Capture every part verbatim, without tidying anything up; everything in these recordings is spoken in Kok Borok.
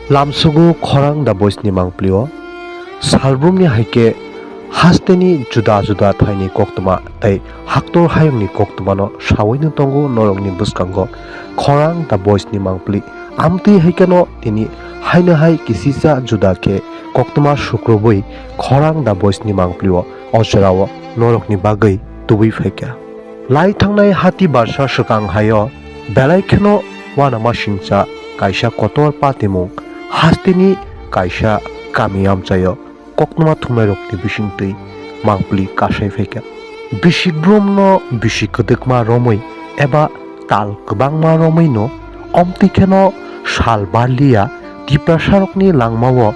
Lamsugo khorang da boisni mangplio. Salbrumni hai khe hasteni juda juda thaini koktwma tei haktor hayungni koktwmano saui no tongo norokni bwskango khorang da boisni mangpli. Amtwi hai kheno tini haino hai kisisa juda khe koktwma sukrubui khorang da boisni mangplio o jorao norokni bagwi tubui phaikha. Lai thangnai hati barsa swkang haio belai kheno uanamasingcha kaisa kotor patimung hasteni kaisa kami amchaio koktwma thumnairokni bisingtwi mangpli kasai phaikha. Bisi brumno bisi kwdwkma romwi eba tal kwbangma romwino omtwi kheno sal barliya, Tiprasarokni langmao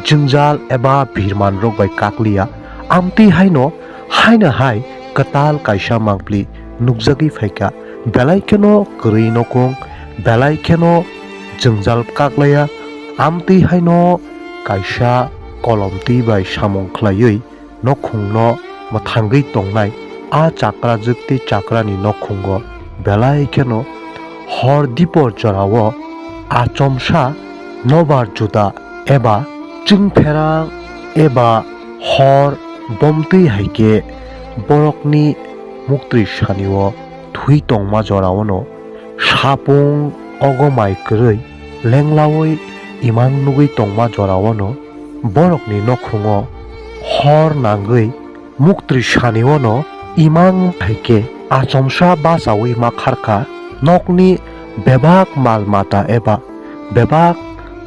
jwngjal eba birmanrok bai kakliya, amtwi haino haino hai kwtal kaisa mangpli nukjagwi phaikha. Belai kheno kwrwi nokong, belai kheno jwngjal kaklaiya, amtwi haino kaisa kolomtwi bai samung khlaiwi nokhungno mwthangwi tongnai a chakrajwk tei chakrani nokhungo belai kheno hor dipor jorao achomsa nobar juda eba chwngpherang eba hor bomtwi hai khe borokni muktwi sanio thwi tongma joraono sapung ogo mai kwrwi lenglaui imang nugwi tongma joraono borokni nokhungo hor nangwi muktwi saniono imang hai khe achomsa bachaui ma kharkha. Nokni bebak mal mata eba bebak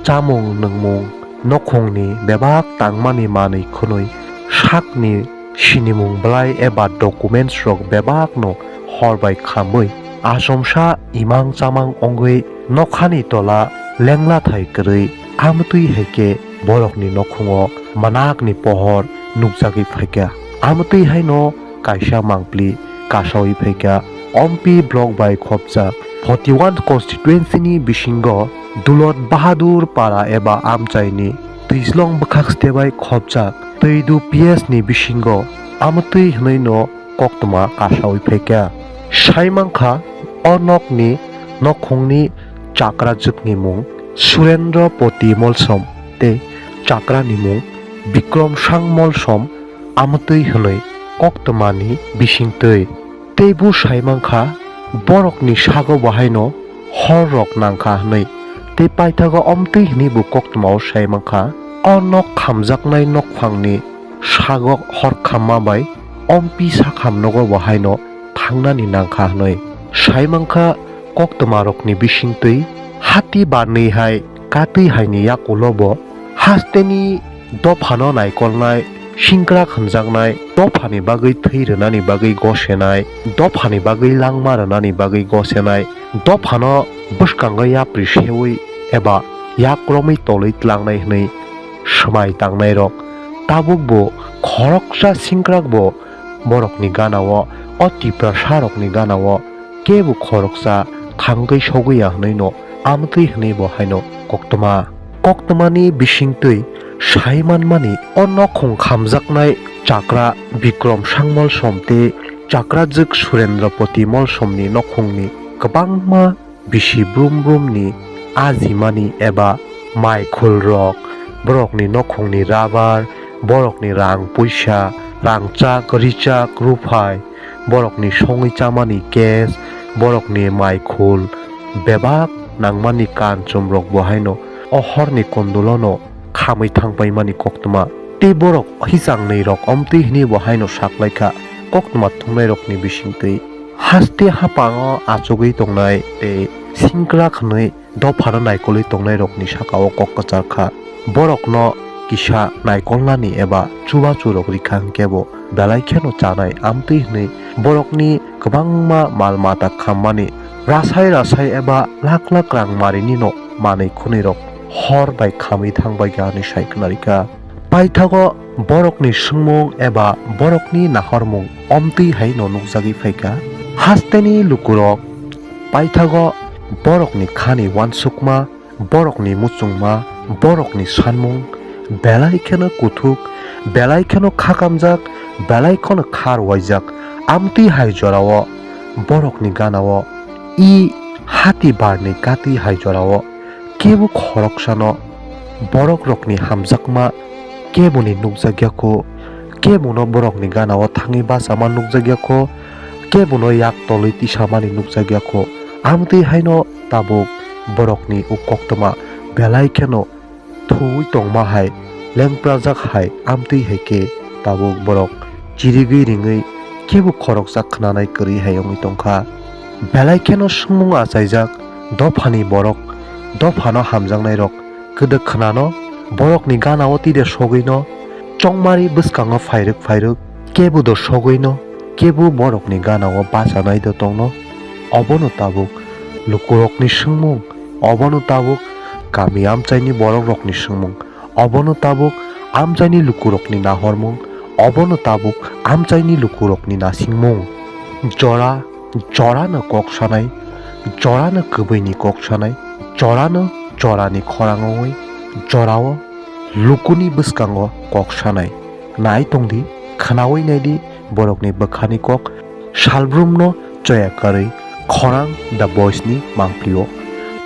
chamung nwngmung, nokhungni bebak tangmani manwi khwnwi sakni sinimung bwlai eba documents rok bebakno hor bai khamwi achomsa imang chamang wngwi nokhani tola lenglathai kwrwi amtwi hai khe borokni nokhungo manakni pohor nukjagwi phaikha. Amtwi haino kaisa mangpli kasaui phaikha. Ompi block bai khopjak forty one constituency ni bisingo Dulot Bahadur para eba amchaini Twislong bwkhak stebai khopjak Twidu P S ni bisingo amtwi hwnwino koktwma kasaui phaikha. Saimankha o nokni nokhungni chakrajwkni mung Surendra Poti Molsom tei chakrani mung Bikrom Sang Molsom amtwi hwnwi koktwmani bisingtwi. Tei bo saimankha borokni sago bo haino horrok nangkha hwnwi. Tei paithago omtwi hwnwi bo koktwmao saimankha o nok khamjaknai nokphangni sago hor khamma bai ompi sakham nogo bo haino thangnani nangkha hwnwi. Saimankha koktwmarokni bisingtwi hati barnwi hai katwi haini yakulo bo hasteni dophano naikolnai, singkrak hwnjaknai, dophani bagwi thwi rwnani bagwi gosenai, dophani bagwi langma rwnani bagwi gosenai, dophano bwskango yapri seui eba yak romwi tolwi tlangnai hwnwi swmai tangnairok tabukbo khoroksa singkrakbo borokni ganao, o Tiprasarokni ganao kebo khoroksa thangwi sogwi ya hwnwino amtwi hwnwi bo haino koktwma. Koktwmani bisingtwi sai manmani o nokhung khamjaknai chakra Bikrom Sangmol Som tei chakrajwk Surendra Poti Molsomni nokhungni kwbangma bisi brum brumni ajimani eba mai khulrok, borokni nokhungni rabar, borokni rang puisa, rangchak, richak, ruphai, borokni songwi chamani gas, borokni mai khul, bebak nangmani kanchomrok bo haino o horni kondulono khamwi thangpaimani koktwma. Tei borok hichang nwi rok omtwi hwnwi bo haino saklaikha koktwma thumnairokni bisingtwi. Haste hapango achugwi tongnai tei singkrak hwnwi dophano naikolwi tongnairokni sakao kok kwcharkha. Borokno kisa naikolnani eba chubachu rok rikha hwnkhe bo belai kheno chanai amtwi hwnwi borokni kwbangma mal mata khammani rasai rasai eba lak lak rang marinino manwi khwnwi rok hor bai khamwi thangbaikha hwnwi sai khwnarikha. Paithago borokni swngmung eba borokni nahormung omtwi haino nukjagwi phaikha. Hasteni lukurok paithago borokni khani uansukma, borokni muchungma, borokni sanmung belai kheno kuthuk, belai kheno khakamjak, belai kheno kha rwuaijak. Amtwi hai jorao borokni ganao i hati barni katwi hai jorao kebo khoroksano Borok rokni hamjakma keboni nukjakya kho, kebono borokni gana o thangwi bachama nukjakya kho, kebono yak tolwi tisamani nukjakya kho. Amtwi haino tabuk borokni o koktwma belai kheno thuwi tongma hai, lengprajak hai, amtwi hai khe tabuk borok chirigwi ringwi kebo khoroksa khwnanai kwrwi hai wngwi tongkha. Belai kheno swngmung achaijak, dophani borok, dophano hamjaknairok kwdwk khwnano, borokni gana o tide sogwino, chongmari bwskango phairwk phairwk, kebo do sogwino, kebo borokni gana o bachanai do tongno. Obono tabuk lukurokni swngmung, obono tabuk kami amchaini borokrokni swngmung, obono tabuk amchaini lukurokni nahormung, obono tabuk amchaini lukurokni nasingmung. Jora, jorano kok sanai, jorano kwbwini kok sanai, jorano jorani khorang wngwi, jorao lukuni bwskango kok sanai. Nai tongdi, khwnawi naidi borokni bwkhani kok, salbrumno choya karwi khorang The Voice ni mangpli-o.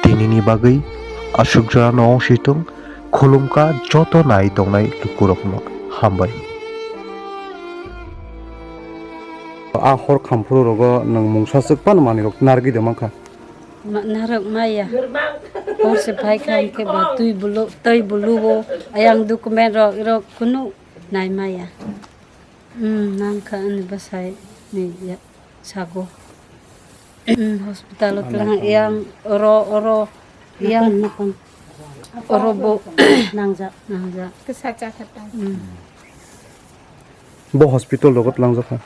Tinini bagwi aswk jorano ongsitung, khulumkha joto nai tongnai lukurokno. Hambai. A hor khamphuru rogo nwng mungsa swk phano manwi rok narwgwi de mankha. Ma-, narwk maya. Hor se phai kha hwnkhe ba twi bulu, twi bulu o ayang document rok, rok kunu nai maya. Hmm, nang kha ani bwsai ni ya, sago. Hmm, hospital o tlang yang oro, oro yang oro bo nangjak, nangjak. Kisa cha kha ta. Hmm. Bo hospital rogo tlangjak kha.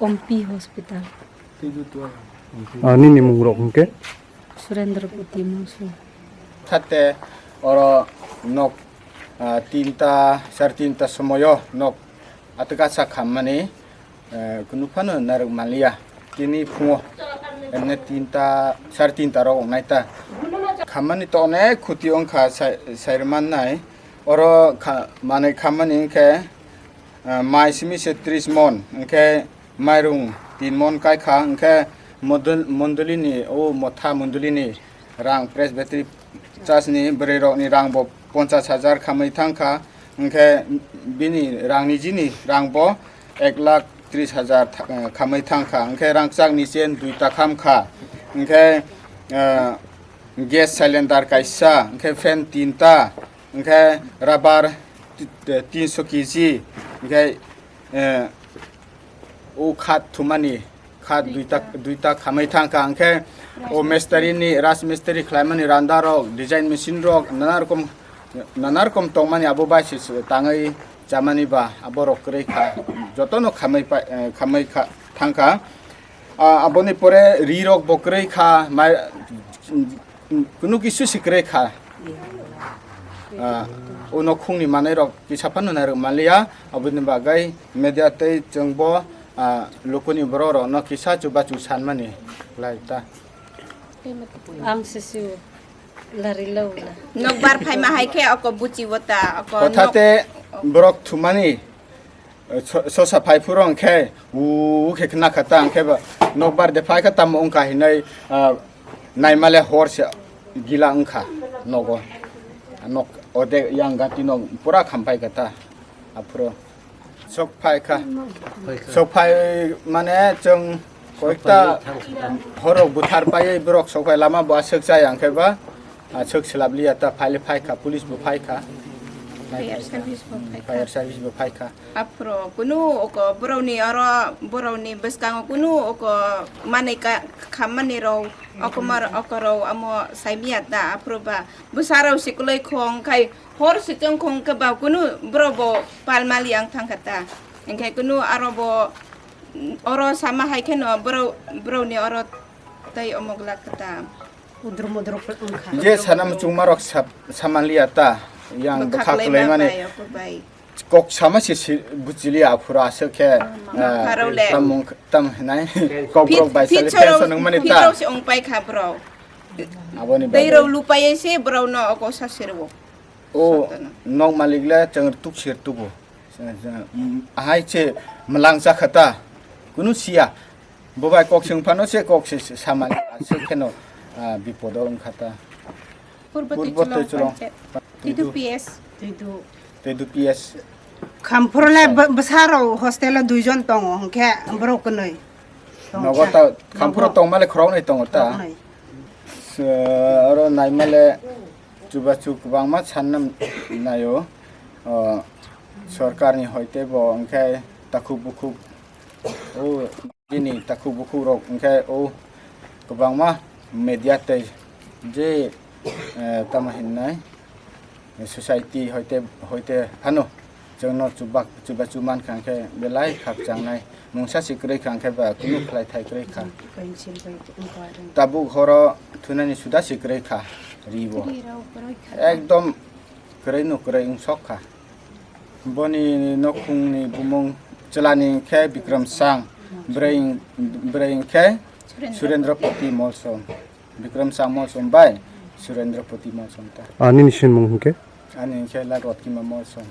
Ompi hospital. Ah, nini mung rok hwnkhe? Surendra Poti Mungsu. Thate oro nok, ah, tinta, sar tinta somoyo nok atwkasa khammani, eh, kunu phano narwk manliya. Tini phungo emne tinta, sar tinta rok wngnai ta. Khammani to onek khuti wngkha sai, sai rwmannai. Oro kha-, manwi khammani wngkhe, ah, mai simi se tris mon, hwnkhe mairung tin mon kai kha, hwnkhe modul-, mondolini, o motha mondolini rang Presbytery Church ni bwrwi rokni rang bo ponchas hajar khamwi thang kha, hwnkhe bini rang nijini rang bo ek lakh tris hajar tha-, eh, khamwi thang kha, hwnkhe rangchak ni chen duita kham kha, hwnkhe, eh, gas cylinder kaisa, hwnkhe fan tinta, hwnkhe rubber ti-, ti-, tinso K G, hwnkhe, eh, o khat thumani, khat duita, duita khamai thang kha, hwnkhe o mestari ni, raj mistri khlaimani randa rok, design machine rok, nana rokom, nana rokom tongmani abo bai se, se tangwi chamani ba, abo rok kwrwi kha, jotono khamai pa-, eh, khamai kha, thang kha. Ah, aboni pore ri rok bo kwrwi kha, mai, kunu kisu se kwrwi kha. Ah, o nokhungni manwi rok kisa phano nairok manliya, aboni bagwi media tei chwngbo, ah, lukuni borok rokno kisa chubachu sanmani khlai ta. Ang sisiu lari lo la. Nokbar phaima hai khe oko buchi wota, oko Hotha nok- te borok thumani, eh, so-, sosa phai phuru hwnkhe u khe khna kha ta, hwnkhe ba nokbar de phai kha tamo wngkha hinwi, ah, naimale hor se gila wngkha nogo. Nok ode yang gati nok pura khampai kha ta aphuru. Sok phai kha. Sok phai mane chwng koikta horok buthar paiwi borok sok phai lama bo aswk chaya hwnkhe ba, aswk swlap liya ta phaile phai kha, police bo phai kha. Fire service bo phai kha. Fire service bo phai kha. Aphuru kunu oko borokni oro borokni bwskango kunu oko manwi ka khammani rok oko mar oko rok amo saimya ta aphuru ba bwsa rok sikwlwi khong khai hor sichwng khong khe ba kunu borok bo pal mali ang thang kha ta. Hwnkhe kunu aro bo oro sama hai kheno borok, borokni oro tei omo glak kha ta. Udro modro wngkha. Je sana muchungma rok sap-, saman liya ta yang bwkha kwlai ma kwlaimani bai, oko bai. Kok sama se si-, buchiliya aphuru aswk khe, ah, pharao le. Tamung tam hinai kok borok bai sali pension wngmani ta. Phit rok se ong pai kha borok. Aboni bagwi. Tei rok lupai se borok no oko sa serwo. O nok malik le chwng tuk sir tubu. Ahai se mwlang cha kha ta. Kunu siya. Bo bai kok swng phano se kok se samani aswk kheno, ah, bipodo wng kha ta. Purbo Purbo Tuichulong Tuichulong. Panchayat. Tuidu Tuidu. P S. Tuidu. Tuidu P S. Khamphurle Sa- b-, bwsarok hostel o duijon tongo, hwnkhe borok kwnwi. Nogo ta, Khamphuro Nogo. Tongmale khoroknwi tongo ta. Khoroknwi. Se, oro naimale chubachu kwbangma sanna naio. O, sorkarni hoite bo hwnkhe takhuk bukhuk. O, bini takhuk bukhuk rok hwnkhe o kwbangma media tei je, eh, tamo hinnai society hoite, hoite phano chwngno chubak, chubachu mankha hwnkhe belai khakchangnai mungsa se kwrwi kha hwnkhe ba kunu khlai thai kwrwi kha. Tabuk horo thunani suda se kwrwi kha ribo. Ekdom kwrwi no kwrwi wngsok kha. Boni nokhungni bumung chwlani khe Bikram Sang, bwrwi, bwrwi khe Surendra Poti Molsom. Bikram Sang Molsom bai Surendra Poti Molsom ta. Ah, nini sinmung hwnkhe? Ani khe Ladwat Kima Molsom.